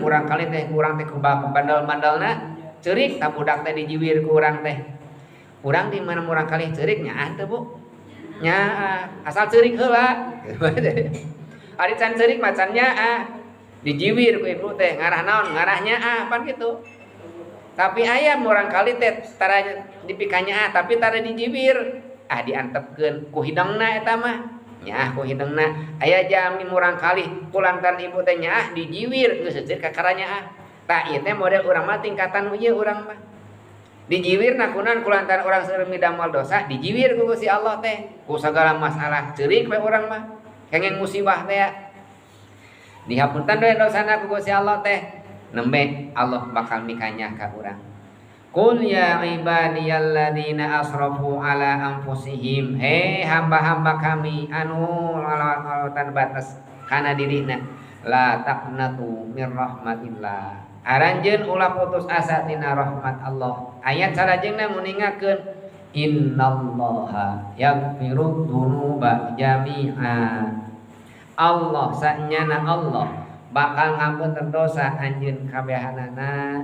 Murang kali teh urang teh ku bandel-bandelna ceurik tah, budak teh dijiwir ku urang teh. Urang di mana murang kali ceurik, nyaah teu, Bu? Nyaah, asal ceurik heula. Ari can ceurik mah can nyaah. Dijiwir ku ibu teh ngarah naon? Ngarah nyaah pan gitu. Tapi aya murang kali teh tara dipikanyaah, tapi tara dijiwir. Ah, diantepkeun ku hidangna eta mah. Nyaah ku hidangna. Aya jalmi murang kali kulantaran ibu teh nyaah dijiwir, geus ceurik kakara nyaah. Tah, ieu teh model urang mah, tingkatan ieu urang mah. Dijiwir kunaon? Kulantaran urang seueur midamel dosa, dijiwir ku Gusti Allah teh ku sagala masalah, ceurik we urang mah, kenging musibah teh. Dihapunten we dosana ku Gusti Allah teh, nembe Allah bakal mikanyaah ka urang. Qul ya ibadiyalladzina asrafu ala anfusihim, he hamba-hamba kami anu ngalewatan batas kana dirina, la taqnatu mir rahmatillah, aranjeun ulah putus asa tina rahmat Allah. Ayat salajengna nguningakeun innallaha yaghfiru dzunuba jami'a, Allah sanyana Allah bakal ngapunten dosa anjeun kabehanana.